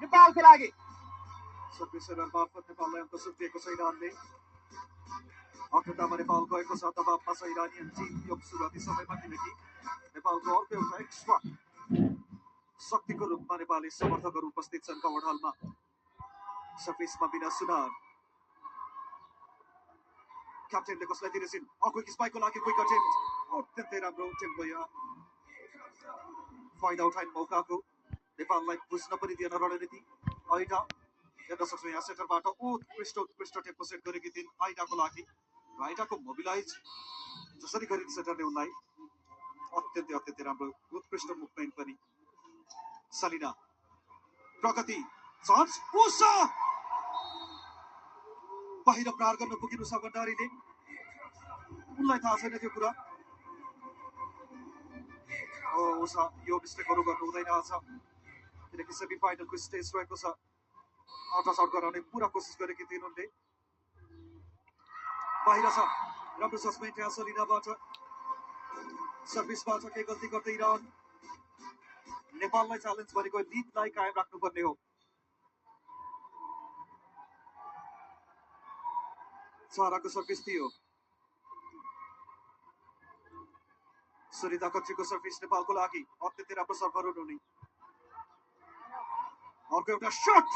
नेपालको लागि। सर्भिसर मार्फत नेपाललाई अङ्क सुत्रिएको छ इरानले। अग्रतामा नेपाल गएको छ दबावमा छ इरानियन टिम यो सुरुवाती समयमा, किनकि नेपालको अर्को एउटा एक्स्ट्रा शक्तिको रूपमा नेपाली समर्थकहरू उपस्थित छन् कवर्ड हलमा। सर्भिसमा बिना सुनार क्याप्टेनले कसलाई दिनेछिन्? क्विक स्पाइकको लागि क्विक अटेम्प्ट, अत्यन्तै राम्रो टेम्पो यहाँ फाइदा उठाइन मौकाको। नेपाललाई बुझ्न पनि दिएन रणनीति। ऐना हेर्न सक्छौँ यहाँ सेन्टरबाट उत्कृष्ट टेम्पो सेट गरेकी थिइन् ऐनाको लागि। ऐनाको मोबिलाइज जसरी गरिन् सेन्टरले उनलाई, अत्यन्तै राम्रो उत्कृष्ट मुभमेन्ट पनि। सलिना प्रगति चान्स उषा बाहिर प्रहार गर्न पुगिनु उषा भण्डारीले, उनलाई थाहा छैन त्यो कुरा। उषा यो मिस्टेकहरू गर्नु हुँदैन आज, किनकि सेमी फाइनलको स्टेज रहेको छ। आउट आउट गराउने पुरा कोसिस गरेकी थिइन् उनले। बाहिर छ, राम्रो सस्पेन्ट यहाँ सलिनाबाट। सर्भिसबाट के गल्ती गर्दै इरान। नेपाललाई च्यालेन्ज गरेको लिडलाई कायम राख्नुपर्ने हो। साराको सर्भिस थियो, सुनिता खत्रीको सर्भिस नेपालको लागि, अत्यन्तै राम्रो सर्भर हुनु। अर्को एउटा शट